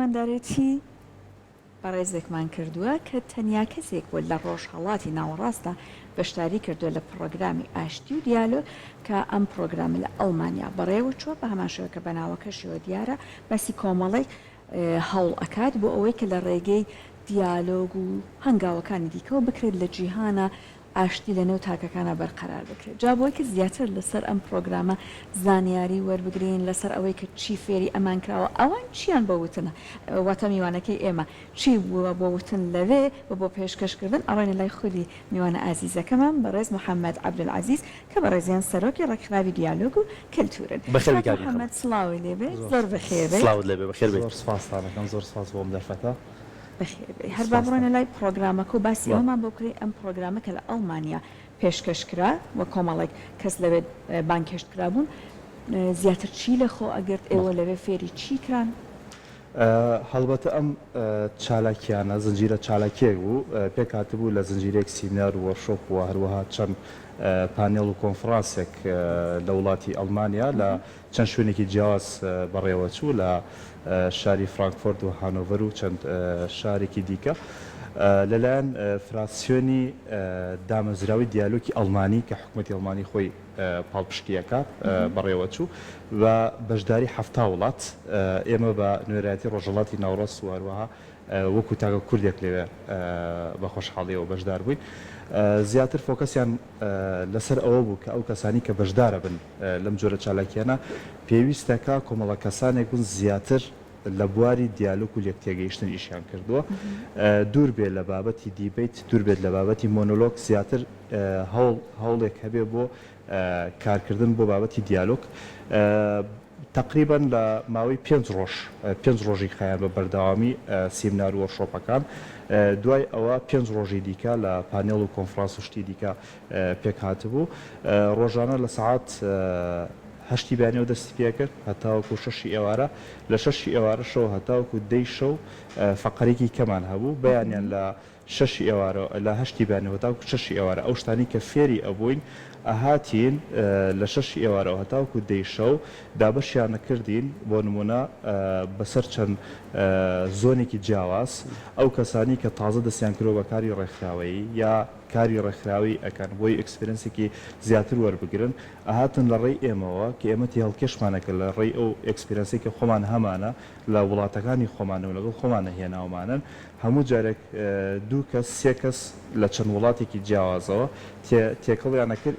میواندارێتی بەڕێزێکمان کردووە کە تەنیا کەسێک بووە لە ڕۆژهەڵاتی ناوەڕاستدا بەشداری کردووە لە پڕۆگرامی ئاشتی و دیالۆگ کە ئەم پڕۆگرامە لە ئەڵمانیا بەڕێوە چووە بە هەمان شێوە کە بە ناوەکەشیەوە دیارە باسی کۆمەڵێک هەوڵ ئەکات بۆ ئەوەی کە لە ڕێگەی دیالۆگ و هەنگاوەکانی دیکەوە بکرێت لە جیهانا ئاشتی لە نێو تاکەکانا بەرقەرار بکرێت. جا بۆی کە زیاتر لەسەر ئەم پڕۆگرامە زانیاری وەربگرین، لەسەر ئەوەی کە چی فێری ئەمان کراوە، ئەوان چیان بۆ وتن، واتە میوانەکەی ئێمە چی بووە بۆ وتن لەوێ و بۆ پێشکەش کردن، ئەڕۆینە لای خودی میوانە ئازیزەکەمان بەڕێز محەمەد عەبدولعەزیز کە بەڕێزیان سەرۆکی ڕێکخراوی دیالۆگ و کەلتوورن. بەخێر بێی کاک کاک محەمەد. محەمەد سڵاوی لێ بێ، زۆر بەخێر بێی. سڵاوت لێ بێ، بەخێر بێیت. زۆر سوپاستان ئەکەم، زۆر سوپاس بۆ ئەم دەرفەتە. بەخێربێی. هەر با بڕۆینە لای پڕۆگرامەکە و باسی ئەوەمان بۆ بکرێ ئەم پڕۆگرامە کە لە ئەڵمانیا پێشکەش کرا و کۆمەڵێک کەس لەوێ بانگهێشت کرابوون زیاتر چی لە خۆ ئەگرت ئێوە لەوێ فێری چی کران؟ هەڵبەتە ئەم چالاکیانە زنجیرە چالاکیەک بوو پێکهاتبوو لە زنجیرەیەک سیمینار و وۆرشۆپ و هەروەها چەند پانێڵ و کۆنفرانسێک لە وڵاتی ئەڵمانیا لە چەند شوێنێکی جیاواز بەڕێوەچوو لە شاری فرانکفۆرت و هانۆڤەر و چەند شارێکی دیکە لەلایەن فراسیۆنی دامەزراوەی دیالۆکی ئەڵمانی کە حکومەتی ئەڵمانی خۆی پاڵپشتی ئەکات بەڕێوەچوو بە بەشداری 70 وڵات ئێمە بە نوێنەرایەتی ڕۆژهەڵاتی ناوەڕاست و هەروەها وەکو تاکە کوردێک لەوێ بە خۆشحاڵیەوە بەشدار بووین زیاتر فۆکەسیان لەسەر ئەوە بوو کە ئەو کەسانی کە بەشدارە بن لەم جۆرە چالاکیانە پێویستە کە کۆمەڵە کەسانێک بن زیاتر لە بواری دیالۆگ و لێکتێگەیشتن ئیشیان کردووە دوور بێ لە بابەتی debate دوور بێت لە بابەتی مۆنۆلۆگ زیاتر هەوڵ هەوڵێک هەبێ بۆ کارکردن بۆ بابەتی دیالۆگ تەقریبەن لە ماوەی پێنج ڕۆژ پێنج ڕۆژی خایان بە بەردەوامی سیمنار و وۆرکشۆپەکان دوای ئەوە پێنج ڕۆژی دیکە لە پانێڵ و کۆنفرانس و شتی دیکە پێکهاتبوو ڕۆژانە لە سەعات هەشتی بەیانیەوە دەستی پێکرد هەتاوەکو شەشی ئێوارە لە شەشی ئێوارەشەوە هەتاوەکو دەی شەو فەقەرێکی کەمان هەبوو بەیانیان لە شەشی ئێوارە لە هەشتی بەیانیەوە هەتاوەکو شەشی ئێوارە ئەو شتانەی کە فێری ئەبووین ئەهاتین لە شەشی ئێوارەوە هەتاوەکو دەی شەو دابەشیان ئەکردین بۆ نموونە بەسەر چەند زۆنێکی جیاواز ئەو کەسانی کە تازە دەستیان کردوە بە کاری ڕێکخراوەیی یا کاری ڕێکخراوەیی ئەکەن بۆی experience ێکی زیاتر وەربگرن ئەهاتن لە ڕێی ئێمەوە کە ئێمە تێهەڵکێشمان ئەکرد لە ڕێی ئەو experience ەی کە خۆمان هەمانە لە وڵاتەکانی خۆمانەوە لەگەڵ خۆمانە هێناومانن هەموو جارێک دوو کەس سێ کەس لە چەند وڵاتێکی جیاوازەوە تێ تێکەڵیان ئەکرد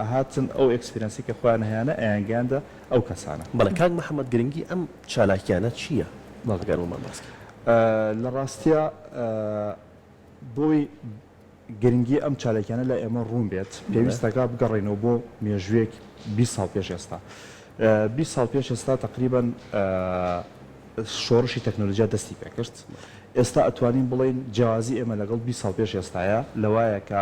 ئەهاتن ئەو experience ەی کە خۆیان هەیانە ئەیانگەیاندە ئەو کەسانە. بەڵێ کاک محەمەد گرنگی ئەم چالاکیانە چییە؟ بەڵێ. ئەگەر بۆمان باس کەی. لە ڕاستیا بۆی گرنگی ئەم چالاکیانە لای ئێمە ڕوون بێت، پێویستەکە بگەڕێینەوە بۆ مێژوویەک 20 ساڵ پێش ئێستا. 20 ساڵ پێش ئێستا تەقریبەن شۆڕشی تەکنۆلۆژیا دەستی پێکرد. ئێستا ئەتوانین بڵێین جیاوازی ئێمە لەگەڵ 20 ساڵ پێش ئێستایە لەوایە کە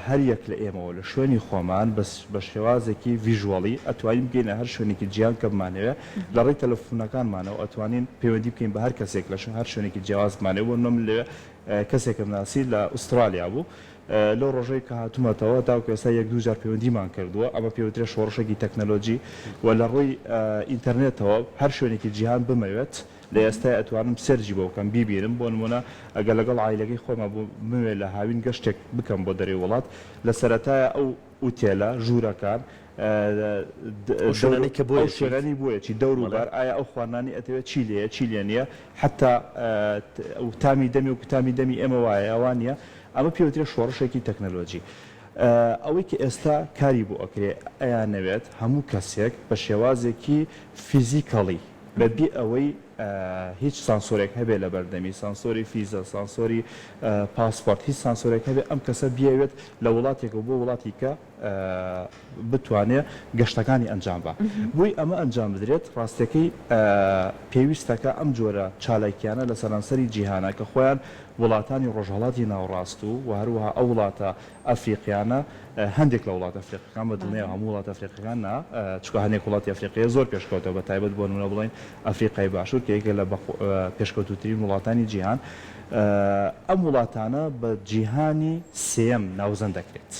هەر یەک لە ئێمەوە لە شوێنی خۆمان بە شێوازێکی visual ی ئەتوانین بگەینە هەر شوێنێکی جیهان کە بمانەوێ لە ڕێی تەلەفونەکانمانەوە ئەتوانین پەیوەندی بکەین بە هەر کەسێک لە هەر شوێنێکی جیاواز بمانەوێ بۆ نمونە من لەوێ کەسێکم ناسی لە ئوسترالیا بوو لەو ڕۆژەی کە هاتوومەتەوە تاوەکو ئێستا یەک دوو جار پەیوەندیمان کردووە ئەمە پێوترێ شۆڕشێکی تەکنەلۆجی و لە ڕووی ئینتەرنێتەوە هەر شوێنێکی جیهان بمەوێت لە ئێستای ئەتوانم search ی بۆ بکەم بیبینم بۆ نموونە ئەگەر لەگەڵ عایلەکەی خۆما بمەوێ لە هاوین گەشتێک بکەم بۆ دەرەوەی وڵات لە سەرەتایە ئەو ئوتێلە، ژوورەکان، ئەو شوێنانەی کە ئەو شوێنانەی بۆیەتی، دەور و بەر، ئایا ئەو خواردنانەی ئەتەوێت چی لێیە چی لێ نییە، حەتا تامی دەمی وەکو تامی دەمی ئێمە وایە یا وا نییە، ئەمە پێ وترێ شۆڕشێکی تەکنەلۆجی. ئەوەی کە ئێستا کاری بۆ ئەکرێ ئەیانەوێت هەموو کەسێک بە شێوازێکی physically بە بێ ئەوەی هیچ سانسۆرێک هەبێ لە بەردەمی، سانسۆری فیزە، سانسۆری پاسپۆرت، هیچ سانسۆرێک هەبێ ئەم کەسە بیەوێت لە وڵاتێکەوە بۆ وڵاتی کە بتوانێ گەشتەکانی ئەنجام با. بۆی ئەمە ئەنجام بدرێت ڕاستیەکەی پێویستەکە ئەم جۆرە چالاکیانە لە سەرانسەری جیهانا کە خۆیان وڵاتانی ڕۆژهەڵاتی ناوڕاست و و هەروەها ئەو وڵاتە ئەفریقیانە هەندێک لە وڵاتە ئەفریقیەکان بە دڵنیایەوە هەموو وڵاتە ئەفریقیەکان نا چونکە هەندێک وڵاتی ئەفریقیە زۆر پێشکەوتە بە تایبەت بۆ نمونە بڵێین ئەفریقای باشوور کە یەکێک لە پێشکەوتووترین وڵاتانی جیهان ئەم وڵاتانە بە جیهانی سێیەم ناوزەند دەکرێت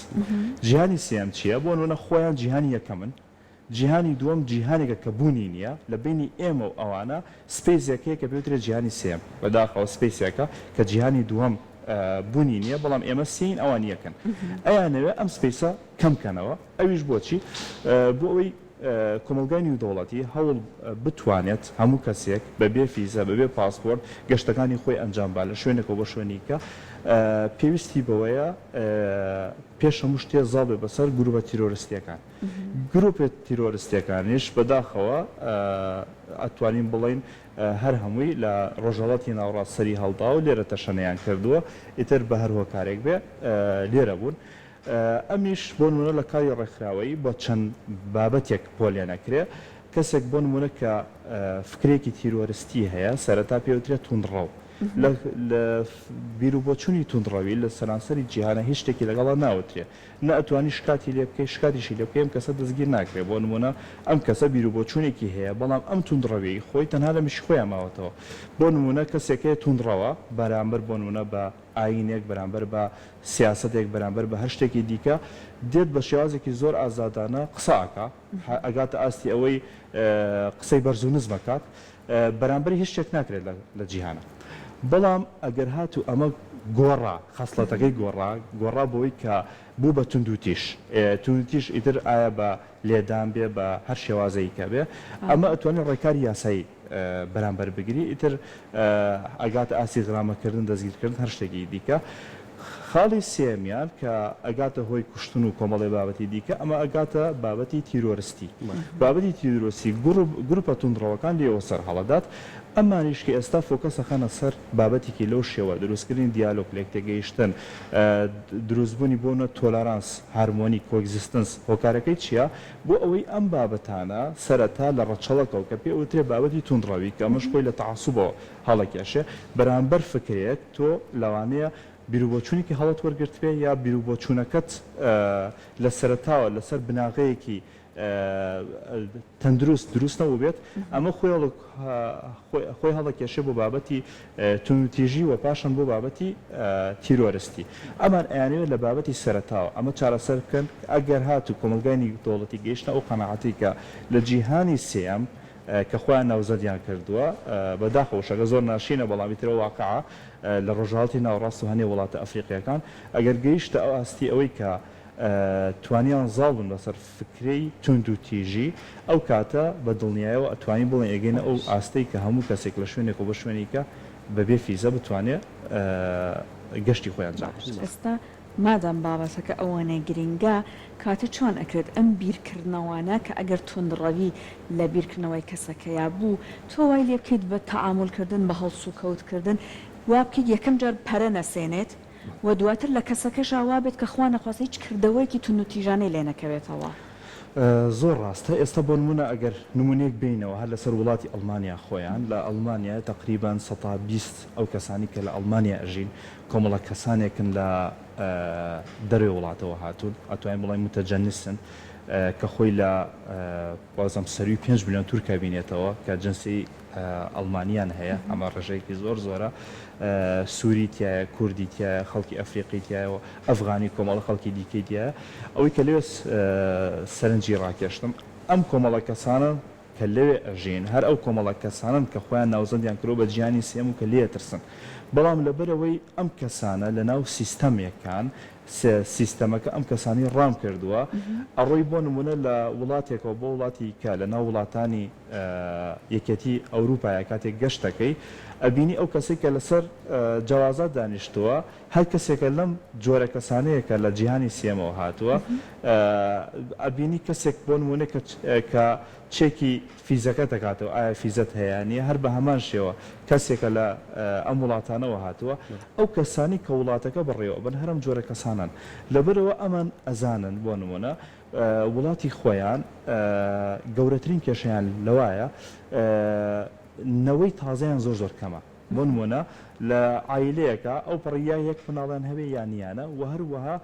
جیهانی سێیەم چییە بۆ نمونە خۆیان جیهانی یەکەمن. جیهانی دووەم جیهانێکە کە بوونی نییە، لە بەینی ئێمە و ئەوانە space ێک هەیە کە پێوترێت جیهانی سێیەم، بەداخەوە space ێکە کە جیهانی دووەم بوونی نییە، بەڵام ئێمە سێین ئەوان یەکن. ئەیانەوێت ئەم space ە کەم کەنەوە، ئەویش بۆچی؟ بۆ ئەوەی کۆمەڵگای نیودەوڵەتی هەوڵ بتوانێت هەموو کەسێک بە بێ فیزە، بە بێ پاسپۆرت گەشتەکانی خۆی ئەنجام با لە شوێنێکەوە بۆ شوێنی کە پێویستی بەوەیە پێش هەموو شتێ زاڵ بێ بەسەر گروپە تیرۆرستیەکان. گروپە تیرۆرستیەکانیش بەداخەوە ئەتوانین بڵێین هەر هەمووی لە ڕۆژهەڵاتی ناوەڕاست سەری هەڵدا و لێرە تەشەنەیان کردووە، ئیتر بە هەر هۆکارێک بێ لێرە بوون. ئەمیش بۆ نموونە لە کاری ڕێکخراوەیی بە چەند بابەتێک پۆلێن ئەکرێ، کەسێک بۆ نموونە کە فکرێکی تیرۆرستی هەیە سەرەتا پێ وترێ توندڕەو. لە بیروبۆچوونی توندڕەوی لە سەرانسەری جیهانا هیچ شتێکی لەگەڵا ناوترێ. نە ئەتوانی شکاتی لێ بکەی شکاتیشی لێ بکەی ئەم کەسە دەستگیر ناکرێ بۆ نموونە ئەم کەسە بیروبۆچوونێکی هەیە بەڵام ئەم توندڕەویەی خۆی تەنها لە مشکی خۆیا ماوەتەوە بۆ نموونە کەسێک هەیە توندڕەوە بەرامبەر بۆ نموونە بە ئایینێک بەرامبەر بە سیاسەتێک بەرامبەر بە هەر شتێکی دیکە دێت بە شێوازێکی زۆر ئازادانە قسە ئەکا ئەگاتە ئاستی ئەوەی قسەی بەرز و نزم ئەکات بەرامبەری هیچ شتێک ناکرێت لە جیهانا. بەڵام ئەگەر هاتوو ئەمە گۆڕا، خەسڵەتەکەی گۆڕا، گۆڕا بەوەی کە بوو بە توندوتیژ، توندوتیژ ئیتر ئایا بە لێدان بێ بە هەر شێوازێکی کە بێ، ئەمە ئەتوانی ڕێکاری یاسایی بەرامبەر بگری، ئیتر ئەگاتە ئاستی غرامەکردن، دەستگیرکردن، هەر شتێکی دیکە. خاڵی سێیەمیان کە ئەگاتە هۆی کوشتن و کۆمەڵێ بابەتی دیکە، ئەمە ئەگاتە بابەتی تیرۆرستی. بابەتی تیرۆرستی گروپە توندڕەوەکان لێیەوە سەرهەڵەدات. ئەمانیش کە ئێستا focus ئەخەنە سەر بابەتێکی لەو شێوە، دروستکردنی دیالۆگ، لێکتێگەیشتن، دروستبوونی بۆ نە تۆلارانس، هارمۆنی، coexistence، هۆکارەکەی چییە؟ بۆ ئەوەی ئەم بابەتانە سەرەتا لە ڕەچەڵەکەوە کە پێ ئەوترێ بابەتی توندڕەوی کە ئەمەش خۆی لە تەعەسوبەوە هەڵەکێشێ، بەرامبەر فکرێک تۆ لەوانەیە بیروبۆچوونێکی هەڵەت وەرگرتبێ یا بیروبۆچوونەکەت لە سەرەتاوە لەسەر بناغەیەکی تەندروست دروست نەبووبێت، ئەمە خۆی هەڵەکێشێ بۆ بابەتی توندوتیژی و پاشان بۆ بابەتی تیرۆرستی. ئەمان ئەیانەوێت لە بابەتی سەرەتاوە ئەمە چارەسەر بکەن، ئەگەر هاتوو کۆمەڵگای نیودەوڵەتی گەیشتە ئەو قەناعەتەی کە لە جیهانی سێیەم کە خۆیان ناوزەدیان کردووە، بە داخەوە وشەکە زۆر ناشرینە بەڵام ئیتر ئەو واقعە لە ڕۆژهەڵاتی ناوەڕاست و هەنێ وڵاتە ئەفریقییەکان ئەگەر گەیشتە ئەو ئاستی ئەوەی کە توانیان زاڵ بن بەسەر فکرەی توندوتیژی ئەو کاتە بە دڵنیایەوە ئەتوانین بڵێین ئەگەینە ئەو ئاستەی کە هەموو کەسێک لە شوێنێکەوە بۆ شوێنیکە بە بێ فیزە بتوانێ گەشتی خۆی ئەنجام بدات. ئێستا مادام بابەتەکە ئەوەنە گرینگە، کاتە چۆن ئەکرێت ئەم بیرکردنەوانە کە ئەگەر توندڕەوی لە بیرکردنەوەی کەسەکەیا بوو، تۆ وای لێ بکەیت بە تەعامول کردن، بە هەڵسوکەوت کردن وا بکەیت یەکەم جار پەرە نەسێنێت و دواتر لە کەسەکەشا وا بێت کە خوا نەخواستە هیچ کردەوەیەکی توندوتیژانەی لێ نەکەوێتەوە. زۆر ڕاستە، ئێستا بۆ نموونە ئەگەر نموونەیەک بێینەوە هەر لەسەر وڵاتی ئەڵمانیا خۆیان، لە ئەڵمانیا تەقریبەن 20% ئەو کەسانەی کە لە ئەڵمانیا ئەژین کۆمەڵە کەسانێکن لە دەرەوەی وڵاتەوە هاتوون، ئەتوانین بڵێین متجنسن، کە خۆی لە وازم سەرووی 5 ملیۆن تورک ئەبینێتەوە کە جنسی ئەڵمانیان هەیە، ئەمە ڕێژەیەکی زۆر زۆرە، سووری تیایە، کوردی تیایە، خەڵکی ئەفریقی تیایە و ئەفغانی کۆمەڵە خەڵکی دیکەی تیایە. ئەوەی کە لەوێ سەرنجی ڕاکێشتم، ئەم کۆمەڵە کەسانە کە لەوێ ئەژین هەر ئەو کۆمەڵە کەسانەن کە خۆیان ناوزەندیان کردوە بە جیهانی سێیەم و کە لێ ئەترسن. بەڵام لەبەرئەوەی ئەم کەسانە لەناو سیستەمێکان، سیستەمەکە ئەم کەسانەی ڕام کردوە، ئەڕۆی بۆ نمونە لە وڵاتێکەوە بۆ وڵاتی کە لەناو وڵاتانی یەکێتی ئەوروپایە کاتێک گەشت دەکەی ئەبینی ئەو کەسەی کە لەسەر جەوازات دانیشتوە هەر کەسێکە لەم جۆرە کەسانەیە کە لە جیهانی سێیەمەوە هاتووە، ئەبینی کەسێک بۆ نموونە کە کە چێکی فیزەکەت دەکاتەوە ئایا فیزەت هەیە یان نییە، هەر بە هەمان شێوە کەسێکە لە ئەم وڵاتانەوە هاتووە، ئەو کەسانەی کە وڵاتەکە بەڕێوە ئەبەن هەر ئەم جۆرە کەسانەن، لەبەرئەوە ئەمان ئەزانن بۆ نموونە وڵاتی خۆیان گەورەترین کێشەیان لەوایە نەوەی تازەیان زۆر زۆر کەمە. بۆ نموونە لە عایلەیەکا ئەو پەڕی یا یەک مناڵیان هەبێ یا نیانە و هەروەها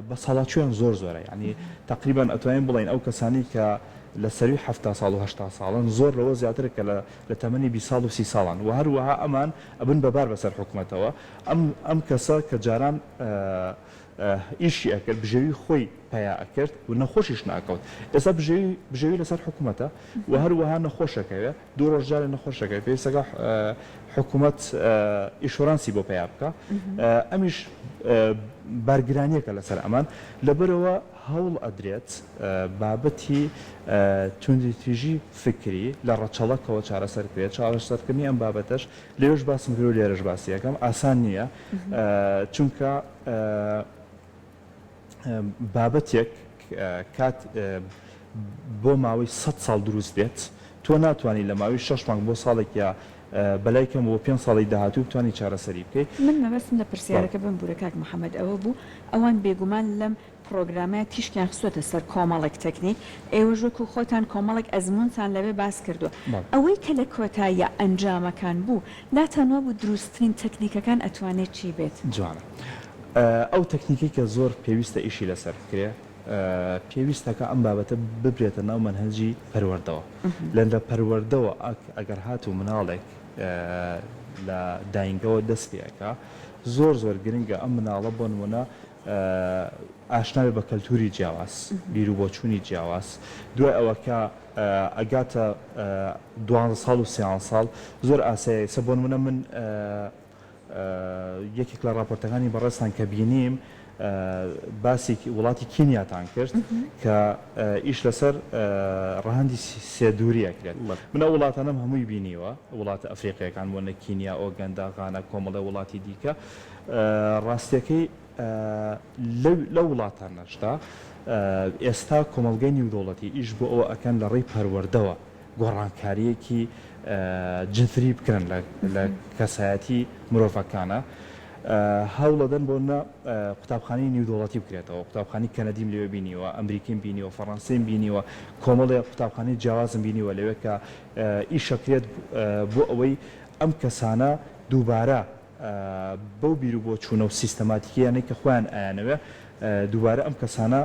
بەساڵاچوویان زۆر زۆرە یانی تەقریبەن ئەتوانین بڵێین ئەو کەسانەی کە لە سەروی 70 ساڵ و 80 ساڵن زۆر لەوە زیاترە کە لە تەمەنی 20 ساڵ و 30 ساڵان و هەروەها ئەمان ئەبن بە بار بەسەر حکومەتەوە ئەم ئەم کەسە کە جاران. ئیشی ئەکرد بژێوی خۆی پەیا ئەکرد و نەخۆشیش ناکەوت ئێستا بژێوی بژێوی لەسەر حکوومەتە و هەروەها نەخۆشەکەوێ دوو ڕۆژ جارێ نەخۆشەکەوێ پێویستەکە حکوومەت ئیشۆرانسی بۆ پەیا بکا ئەمیش بارگرانیەکە لەسەر ئەمان لەبەرەوە هەوڵ ئەدرێت بابەتی توندوتیژی فکری لە ڕەچەڵەکەوە چارەسەر کرێت چارەسەرکردنی ئەم بابەتەش لەوێش باسم کرد و لێرەش باسی ئەکەم ئاسان نییە چونکە بابەتێک کات بۆ ماوەی سەد ساڵ دروست بێت تۆ ناتوانی لە ماوەی شەش مانگ بۆ ساڵێک یا بەلای کەم بۆ پێنج ساڵی داهاتوو بتوانی چارەسەری بکەی. من مەبەستم لە پرسیارەکە بمبورە کاک محەمەد ئەوە بوو ئەوان بێگومان لەم پڕۆگرامە تیشکیان خستۆتە سەر کۆمەڵێک تەکنیک، ئێوەش وەکو خۆتان کۆمەڵێک ئەزموونتان لەوێ باس کردووە، ئەوەی کە لە کۆتاییا ئەنجامەکان بوو، لاتان وابوو دروستترین تەکنیکەکان ئەتوانێ چی بێت؟ جوانە. ئەو تەکنیکەی کە زۆر پێویستە ئیشی لەسەر بکرێ، پێویستەکا ئەم بابەتە ببرێتە ناو مەنهەجی پەروەردەوە. لە لە پەروەردەوە ئەگەر هاتوو مناڵێک لە داینگەوە دەست پێ ئەکا، زۆر زۆر گرنگە ئەم مناڵە بۆ نموونە ئاشنا بێ بە کەلتوری جیاواز، بیروبۆچوونی جیاواز، دوای ئەوە کە ئەگاتە دوانزە ساڵ و سیانزە ساڵ زۆر ئاسایە ئێستا بۆ نمونە من یەکێک لە ڕاپۆرتەکانی بەڕێزتان کە بینیم باسی وڵاتی کینیاتان کرد کە ئیش لەسەر ڕەهەندی سێ دووری ئەکرێت من ئەو وڵاتانەم هەمووی بینیوە وڵاتە ئەفریقیەکان بۆ نە کینیا ئۆگەندا غانا کۆمەڵێ وڵاتی دیکە ڕاستیەکەی لەو وڵاتانەشدا ئێستا کۆمەڵگەی نیودەوڵەتی ئیش بۆ ئەوە ئەکەن لە ڕێی پەروەردەوە گۆڕانکارییەکی جذری بکەن لە کەسایەتی مرۆڤەکانە هەوڵەدەن بۆ نە قوتابخانەی نیودەوڵەتی بکرێتەوە قوتابخانی کەنەدیم لەوێ بینیوە ئەمریکیم بینیوە فەڕەنسیم بینیوە کۆمەڵێ قوتابخانەی جیاوازم بینیوە لەوێ کە ئیشەکرێت بۆ ئەوەی ئەم کەسانە دووبارە بەو بیروبۆچوونە و سیستەماتیکییانەی کە خۆیان ئەیانەوێ دووبارە ئەم کەسانە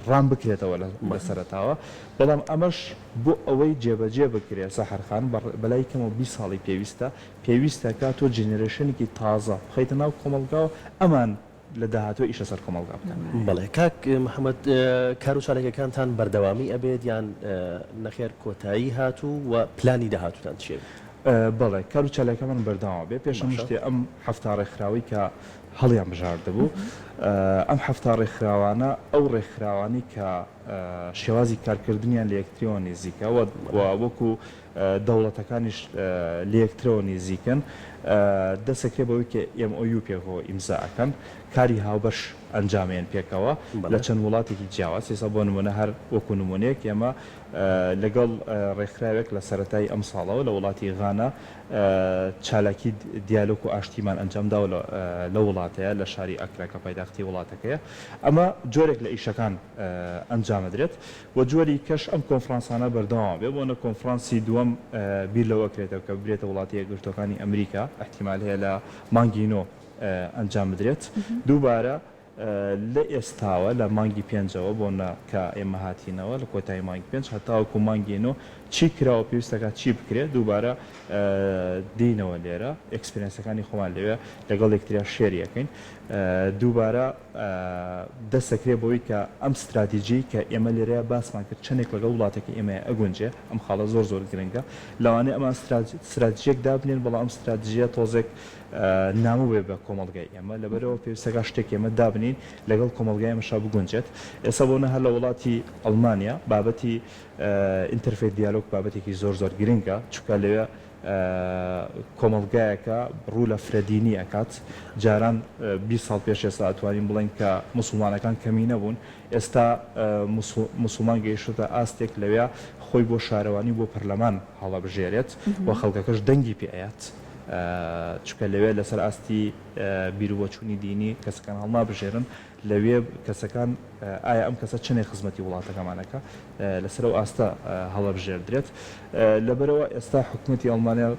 ڕام بکرێتەوە لە سەرەتاوە، بەڵام ئەمەش بۆ ئەوەی جێبەجێ بکرێ سەحەر خان بەلای کەمەوە 20 ساڵی پێویستە، پێویستە کە تۆ generation ێکی تازە بخەیتە ناو کۆمەڵگاوە ئەمان لە داهاتوو ئیش لەسەر کۆمەڵگا بکەن. بەڵێ کاک محمد کارو چالاکیەکانتان بەردەوامی ئەبێت یان نەخێر کۆتایی هات و پلانی داهاتووتان چیە؟ بەڵێ کارو چالاکیەکانمان بەردەوام ئەبێت پێش هەموو شتێ ئەم 70 ڕێکخراوەی کە هەڵیان بژاردبوو ئەم 70 ڕێکخراوانە ئەو ڕێکخراوانەی کە شێوازی کارکردنیان لە یەکتریەوە نزیکە و وەکو دەوڵەتەکانیش لەیەکترەوە نیزیکن، دەستەکرێ بەوەی کە MOU پێکەوە ئیمزا ئەکەن، کاری هاوبەش ئەنجامەیەن پێکەوە لە چەند وڵاتێکی جیاواز، ئێستا بۆ نموونە هەر وەکوو نموونەیەک ئێمە لەگەڵ ڕێکخراوێک لە سەرەتای ئەمساڵەوە لە وڵاتی غانا چالاکی دیالۆک و ئاشتیمان ئەنجام داوە لەو وڵاتەیە لە شاری ئەکرا کە پایتەختی وڵاتەکەیە، ئەمە جۆرێک لە ئیشەکان ئەنجامەدرێت. وە جۆری کەش ئەم کۆنفرانسانە بەردەوام ئەبێ بۆنە کۆنفرانسی دووەم بیر لەوە ئەکرێتەوە کە ببرێتە وڵاتە یەکگرتووەکانی ئەمریکا ئیحتیمال هەیە لە مانگی نۆ ئەنجام بدرێت دووبارە لە ئێستاوە لە مانگی پێنجەوە بۆنە کە ئێمە هاتینەوە لە کۆتایی مانگی پێنج هەتاوەکو مانگی نۆ چی کراوە پێویستەکە چی بکرێت دووبارە دێینەوە لێرە experience ەکانی خۆمان لەوێ لەگەڵ یەکتریا share ی ئەکەین دووبارە دەست دەکرێت بەوەی کە ئەم ستراتیجیەی کە ئێمە لێرەیا باسمان کرد چەندێک لەگەڵ وڵاتەکەی ئێمەیا ئەگونجێ، ئەم خاڵە زۆر زۆر گرنگە. لەوانەیە ئەمان ستراتیجیەک دابنێن بەڵام ئەم ستراتیجیە تۆزێک نامۆ بێ بە کۆمەڵگای ئێمە، لەبەرئەوە پێویستەکا شتێک ئێمە دابنێین لەگەڵ کۆمەڵگای ئێمەشا بگونجێت. ئێستا بۆ نمونە هەر لە وڵاتی ئەڵمانیا بابەتی interfaith dialogue بابەتێکی زۆر زۆر گرنگە، چونکە لەوێ کۆمەڵگایەکە ڕوو لە فرەدینی ئەکات، جاران 20 ساڵ پێش ئێستا ئەتوانین بڵێین کە موسڵمانەکان کەمینە بوون، ئێستا موسڵمان گەیشتۆتە ئاستێک لەوێ خۆی بۆ شارەوانی و بۆ پەرلەمان هەڵەبژێرێت و خەڵکەکەش دەنگی پێ ئەیات، چونکە لەوێ لەسەر ئاستی بیروبۆچوونی دینی کەسەکان هەڵنابژێرن، لەوێ کەسەکان ئایا ئەم کەسە چەندێک خزمەتی وڵاتەکەمان ئەکا لەسەر ئەو ئاستە هەڵەبژێردرێت. لەبەرئەوە ئێستا حکومەتی ئەڵمانیا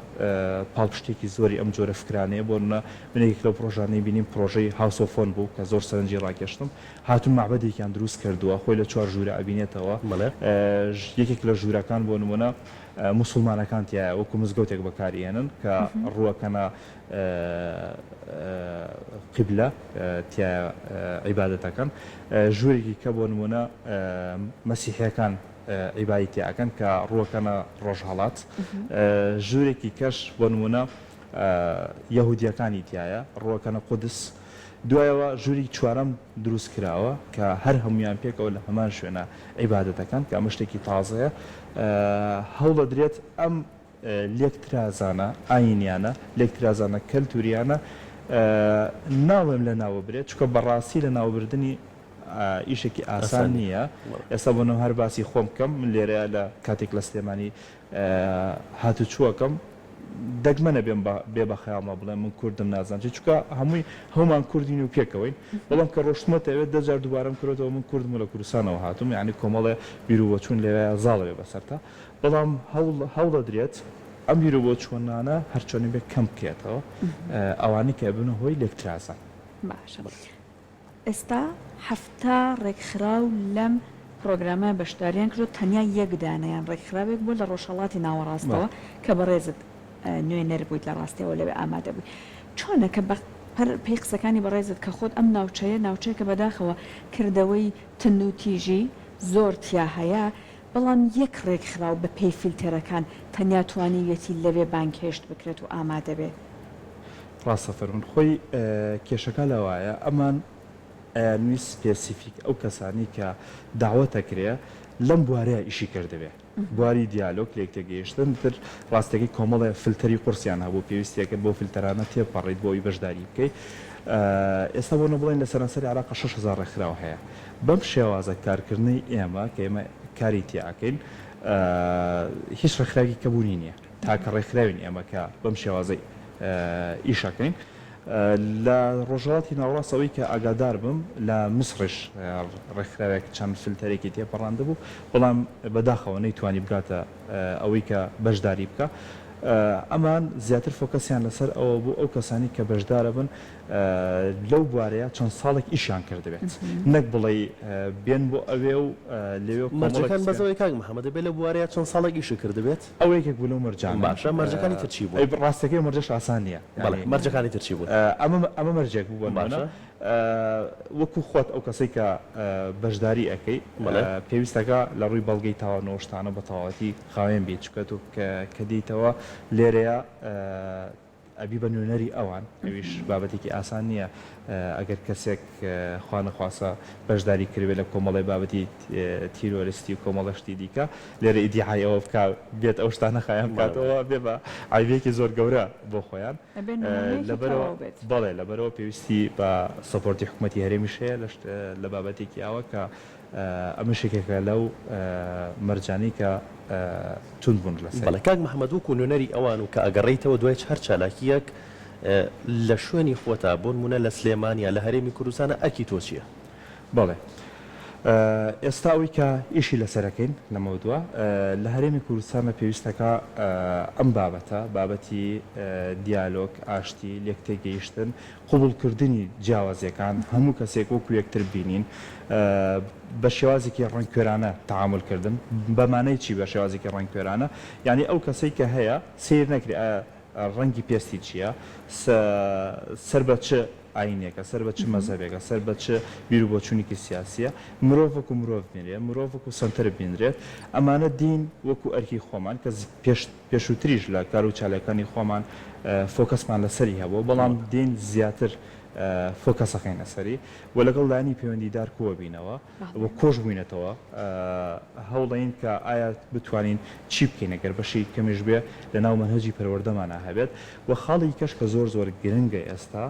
پاڵپشتێکی زۆری ئەم جۆرە فکرانەیە. بۆ نمونە من یەکێک لەو پڕۆژانەی بینیم پڕۆژەی House of One بوو کە زۆر سەرنجی ڕاکێشتم. هاتوون مەعبەدێکیان دروست کردووە خۆی لە چوار ژوورە ئەبینێتەوە. یەکێک لە ژوورەکان بۆ نمونە. موسڵمانەکان تیایە وەکو مزگەوتێک بەکاری ئێنن کە ڕووەکەنە قیبلە تیایە عیبادەت ئەکەن. ژوورێکی کە بۆ نموونە مەسیحیەکان عیبادی تیا ئەکەن کە ڕووەکەنە ڕۆژهەڵات. ژوورێکی کەش بۆ نموونە یەهودیەکانی تیایە ڕووەکەنە قودس. دوایەوە ژووری چوارەم دروست کراوە کە هەر هەموویان پێکەوە لە هەمان شوێنا عیبادەت ئەکەن کە ئەمە شتێکی تازەیە. هەوڵەدرێت ئەم لێکترازانە ئایینیانە، لێکترازانە کەلتوریانە ناڵێم لەناوببرێت، چونکە بەڕاستی لەناوبردنی ئیشێکی ئاسان نییە. ئێستا بۆ نموونە هەر باسی خۆم بکەم، من لێرەیا لە کاتێک لە سلێمانی هاتوچووەکەم، دەگمەنە بێم بێ بە خەیاڵما بڵێم من کوردم نازانم چی، چونکە هەمووی هەموومان کوردین و پێکەوەین. بەڵام کە ڕۆشتمەتە ئەوێ دە جار دووبارەم کردۆتەوە من کوردم و لە کوردستانەوە هاتووم، یانی کۆمەڵێ بیروبۆچوون لەوێیا زاڵ ئەبێ بەسەرتا. بەڵام هەوڵدەدرێت ئەم بیروبۆچوونانە هەرچۆنێک بێت کەم بکرێتەوە، ئەوانەی کە ئەبنە هۆی لێکترازان. باشە ئێستا 70 ڕێکخراو لەم پڕۆگرامە بەشداریان کردووە، تەنیا یەک دانەیان ڕێکخراوێک بووە لە ڕۆژهەڵاتی ناوەڕاستەوە کە بەڕێزت نوێنەر بوویت لە ڕاستیەوە لەوێ ئامادە بووی. چۆنە کە بە پێی قسەکانی بەڕێزت کە خۆت ئەم ناوچەیە ناوچەیەکە بەداخەوە کردەوەی توندوتیژی زۆر تیا هەیە، بەڵام یەک ڕێکخراو بە پێی فیلتەرەکان تەنیا توانیویەتی لەوێ بانگهێشت بکرێت و ئامادە بێت. ڕاستە فەرموون. خۆی کێشەکە لەوایە ئەمان ئەیانویست specific ئەو کەسانەی کە دەعوەت ئەکرێ لەم بوارەیا ئیشی کردبێ. بواری دیالۆگ، لێکتێگەیشتن، تر ڕاستەکەی کۆمەڵێ فلتەری قورسیان هەبوو پێویستی ئەکرد بەو فلتەرانە تێپەڕیت بۆ ئەوی بەشداری بکەی. ئێستا بۆ نە بڵێین لە سەرانسەری عێراقا 6000 ڕێکخراو هەیە. بەم شێوازە کارکردنەی ئێمە کە ئێمە کاری تیا ئەکەین هیچ ڕێکخراوێکی کە بوونی نییە. تاکە ڕێکخراوین ئێمە کە بەم شێوازەی ئیش ئەکەین. لە ڕۆژهەڵاتی ناوەڕاست ئەوەی کە ئاگادار بم لە میسڕیش ڕێکخراوێک چەند فلتەرێکی تێپەڕاندبوو بەڵام بەداخەوە نەیتوانی بگاتە ئەوەی کە بەشداری بکا. ئەمان زیاتر focus یان لەسەر ئەوە بوو ئەو کەسانی کە بەشدارەبن لەو بوارەیا چەند ساڵێک ئیشیان کردبێت نەک بڵێی بێن بۆ ئەوێ و لەوێ کۆمەڵێک مەرجەکان بەس ئەوەیە کاک محەمەد دەبێ لەو بوارەیا چەند ساڵێک ئیشی کردبێت؟ ئەوە یەکێک بوو لەو مەرجانە. باشە مەرجەکانی تر چی بوون؟ ئەی ڕاستەکەی ئەو مەرجەش ئاسان نییە. بەڵێ مەرجەکانی تر چی بوون؟ ئەمە ئەمە مەرجێک بوو بۆ نموونە وەکوو خۆت ئەو کەسەی کە بەشداری ئەکەی پێویستەکا لە ڕووی بەڵگەی تاوان و ئەو شتانە بە تەواوەتی خاوێن بیت چونکە تۆ کە کە دێیتەوە لێرەیا ئەبی بە نوێنەری ئەوان، ئەویش بابەتێکی ئاسان نییە، ئەگەر کەسێک خوا نەخواستە بەشداری کردبێت لە کۆمەڵێ بابەتی تیرۆرستی و کۆمەڵێ شتی دیکە، لێرە ئیدیعای ئەوە بکا بێت ئەو شتانە خایەن بکاتەوە، ئەبێ بە عەیبێکی زۆر گەورە بۆ خۆیان. ئەبێ نموونەیەکی لەبەرئەوە تەواو بێت. بەڵێ، لەبەرئەوە پێویستی بە support ی حکومەتی هەرێمیش هەیە لە بابەتێکی ئاوا کە ئەمەش یەکێکە لەو مەرجانەی کە توند بوون لەسەری. بەڵێ کاک محەمەد وەکو نوێنەری ئەوان و کە ئەگەڕێیتەوە دوای هەر چالاکییەک لە شوێنی خۆتا بۆ نموونە لە سلێمانیا لە هەرێمی کوردستانا ئەرکی تۆ چییە؟ بەڵێ ئێستا ئەوەی کە ئیشی لەسەر ئەکەین لەمەودوا لە هەرێمی کوردستانا پێویستەکا ئەم بابەتە بابەتی دیالۆگ، ئاشتی، لێکتێگەیشتن، قبوڵکردنی جیاوازییەکان، هەموو کەسێک وەکو یەکتر بینین، بە شێوازێکی ڕەنگکوێرانە تەعامول کردن، بە مانای چی بە شێوازێکی ڕەنگکوێرانە؟ یانی ئەو کەسەی کە هەیە سەیر نەکرێ ئایا ڕەنگی پێستی چییە، سەر بە چ ئایینێکە، سەر بە چ مەزهەبێکە، سەر بە چ بیروبۆچوونێکی سیاسییە، مرۆڤ وەکو مرۆڤ بینرێ، مرۆڤ وەکو سەنتەر بینرێت، ئەمانە دین وەکو ئەرکی خۆمان کە پێش. پێشووتریش لە کار و چالاکیەکانی خۆمان focus مان لەسەری هەبووە، بەڵام دێین زیاتر focus ئەخەینە سەری و لەگەڵ لایەنی پەیوەندیدار کۆبینەوە و کۆش بووینەتەوە، هەوڵەین کە ئایا بتوانین چی بکەین ئەگەر بەشێکی کەمیش بێ لەناو مەنهەجی پەروەردەمانا هەبێت و خاڵی کەش کە زۆر زۆر گرنگە ئێستا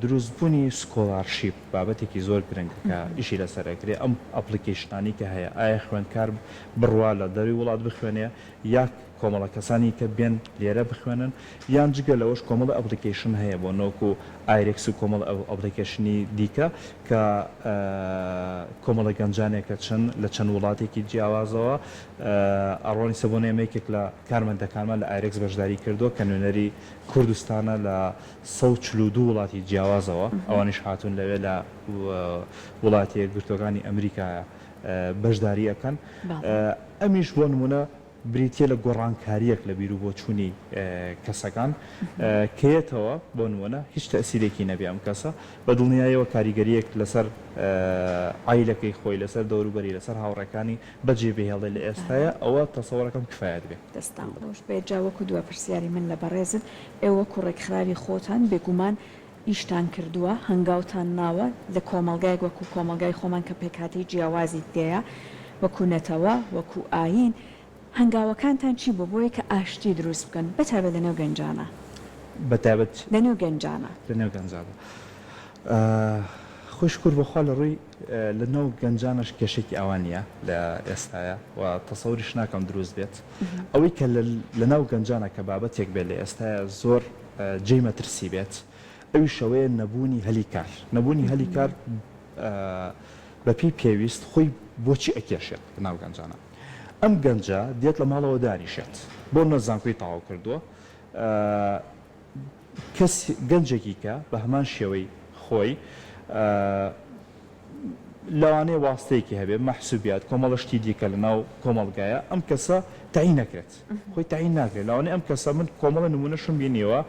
دروستبوونی scholarship بابەتێکی زۆر گرنگە کە ئیشی لەسەر ئەکرێ، ئەم application انەی کە هەیە ئایا خوێندکار بڕوا لە دەروی وڵات بخوێنێ یا کۆمەڵە کەسانی کە بێن لێرە بخوێنن یان جگە لەوەش کۆمەڵە application هەیە بۆ نۆک و ئایرێکس و کۆمەڵە application ی دیکە کە کۆمەڵە گەنجانێکە چەند لە چەند وڵاتێکی جیاوازەوە ئەڕۆن ئیسە بۆ نێمە یەکێک لە کارمەندەکانمان لە ئایرێکس بەشداری کردووە کە نوێنەری کوردستانە لە 142 وڵاتی جیاوازەوە ئەوانیش هاتوون لەوێ لە وڵاتە یەکگرتووەکانی ئەمریکایە بەشداری ئەکەن ئەمیش بۆ نموونە. بریتییە لە گۆڕانکارییەک لە بیروبۆچوونی کەسەکان کە یەتەوە بۆ نموونە هیچ تەئسیرێکی نەبێ ئەم کەسە بە دڵنیایەوە کاریگەرییەک لەسەر عایلەکەی خۆی لەسەر دەوروبەری لەسەر هاوڕێکانی بەجێ بهێڵێ لە ئێستایا ئەوە تەسەوەرەکەم کفایەت بێ. دەستتان خۆش بێت جا وەکو دوا پرسیاری من لە بەڕێزت ئێوە وەکو ڕێکخراوی خۆتان بێگومان ئیشتان کردووە هەنگاوتان ناوە لە کۆمەڵگایەک وەکو کۆمەڵگای خۆمان کە پێکهاتەی جیاوازی تێیە وەکو نەتەوە وەکو ئایین هەنگاوەکانتان چی بووە بۆیە کە ئاشتی دروست بکەن بەتایبەت لەنێو گەنجانا؟ بەتایبەت لەنێو گەنجانا. لەنێو گەنجانا خۆی شکور بەخوا لە ڕووی لە ناو گەنجانەش کێشێکی ئاوا نییە لە ئێستایا و تەسەوریش ناکەم دروست بێت ئەوەی کە لە ناو گەنجانە کە بابەتێک بێت لە ئێستایا زۆر جێی مەترسی بێت ئەویش ئەوەیە نەبوونی هەلی کار نەبوونی هەلی کار بەپێی پێویست خۆی بۆچی ئەکێشێت لە ناو گەنجانە ئەم گەنجە دێت لە ماڵەوە دانیشێت بۆ نە زانکۆی تەواو کردووە کەس گەنجێکی کە بە هەمان شێوەی خۆی لەوانەیە واستەیەکی هەبێ مەحسوبیات کۆمەڵە شتی دیکە لە ناو کۆمەڵگایە ئەم کەسە تەعین نەکرێت خۆی تەعین ناکرێت لەوانەیە ئەم کەسە من کۆمەڵە نمونەشم بینیوە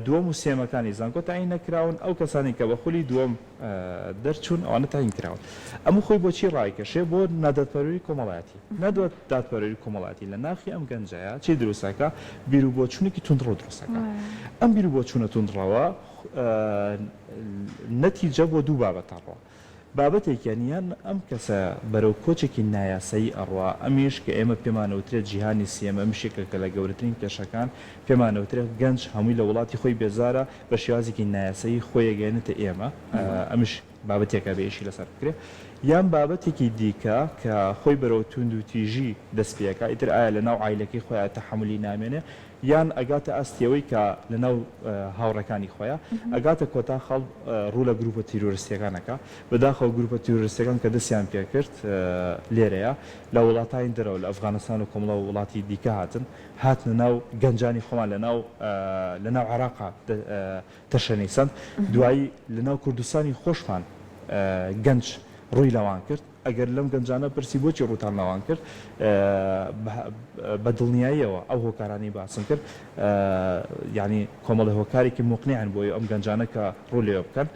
دووەم و سێمەکانی زانکۆ تەعین نەکراون ئەو کەسانی کە بە خولی دووەم دەرچوون ئەوانە تەعین کراون ئەمە خۆی بۆچی ڕایکەشێ بۆ نادادپەروەری کۆمەڵایەتی نادادپەروەری کۆمەڵایەتی لە ناخی ئەم گەنجەیە چی دروستەکە بیروبۆچوونێکی توندڕەو دروستەکە ئەم بیروبۆچوونە توندڕەوە نەتیجە بۆ دوو بابەت ئەڕوا. بابەتێکیان یان ئەم کەسە بەرەو کۆچێکی نایاسایی ئەڕوا، ئەمیش کە ئێمە پێمان ئەوترێت جیهانی سێیەم، ئەمیش یەکێکە لە گەورەترین کێشەکان، پێمان ئەوترێت گەنج هەمووی لە وڵاتی خۆی بێزارە، بە شێوازێکی نایاسایی خۆی ئەگەیەنێتە ئێمە، ئەمیش بابەتێکە ئەبێ ئیشی لەسەر بکرێ. یان بابەتێکی دیکە کە خۆی بەرەو توندوتیژی دەست پێ ئەکا، ئیتر ئایا لەناو عایلەکەی خۆیا تەحەمولی نامێنێ، یان ئەگاتە ئاستی ئەوەی کە لە ناو هاوڕێکانی خۆیا ئەگاتە کۆتا خاڵ ڕوو لە گروپە تیرۆرستیەکان ئەکا. بەداخەوە گروپە تیرۆرستیەکان کە دەستیان پێکرد لێرەیە لە وڵاتانی دەرەوە لە ئەفغانستان و کۆمەڵە وڵاتی دیکە هاتن هاتنە ناو گەنجانی خۆمان لە ناو لە ناو عێراقا تەشەنەی سەند دوایی لە ناو کوردستانی خۆشمان گەنج ڕووی لەوان کرد. ئەگەر لەم گەنجانە پرسی بۆچی ڕووتان لەوان کرد، بە دڵنیاییەوە ئەو هۆکارانەی باسم کرد یانی کۆمەڵە هۆکارێکی موقنیعن بۆ ئەم گەنجانە کە ڕوو لەوێ بکەن.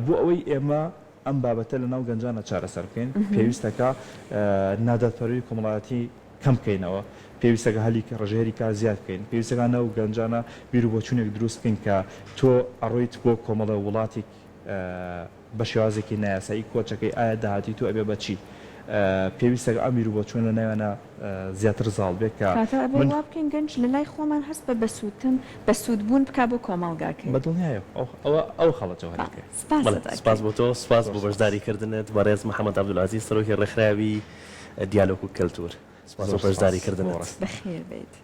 بۆ ئەوەی ئێمە ئەم بابەتە لەناو گەنجانە چارەسەر بکەین، پێویستە کە نادادپەروەری کۆمەڵایەتی کەم بکەینەوە، پێویستە کە هەلی ڕێژەی هەلی کار زیاد بکەین، پێویستە کە ناو گەنجانە بیروبۆچوونێک دروست بکەین کە تۆ ئەڕۆیت بۆ کۆمەڵە وڵاتێک بە شێوازێکی نایاسایی کۆچەکەی ئایا داهاتووی تۆ ئەبێ بە چی؟ پێویستە ئەم بیروبۆچوونە لە ناویانا زیاتر زاڵ بێ کە کاکە ئەبێ من وا بکەین گەنج لە لای خۆمان هەست بە بەسوودتن بەسوود بوون بکا بۆ کۆمەڵگاکەی. بە دڵنیایەوە ئەو ئەوە ئەو خاڵە جەوهەریەکەیە. سپاست بەڵێ ئەکەین. سپاس بۆ تۆ سپاس زۆر بۆ سپاس. بەشداری کردنت بەڕێز محەمەد عەبدولعەزیز سەرۆکی ڕێکخراوی دیالۆگ و کەلتوور سپاس بۆ زۆر سپاس بەشداری بۆ کردنت. ڕێز. بەخێر بێیت.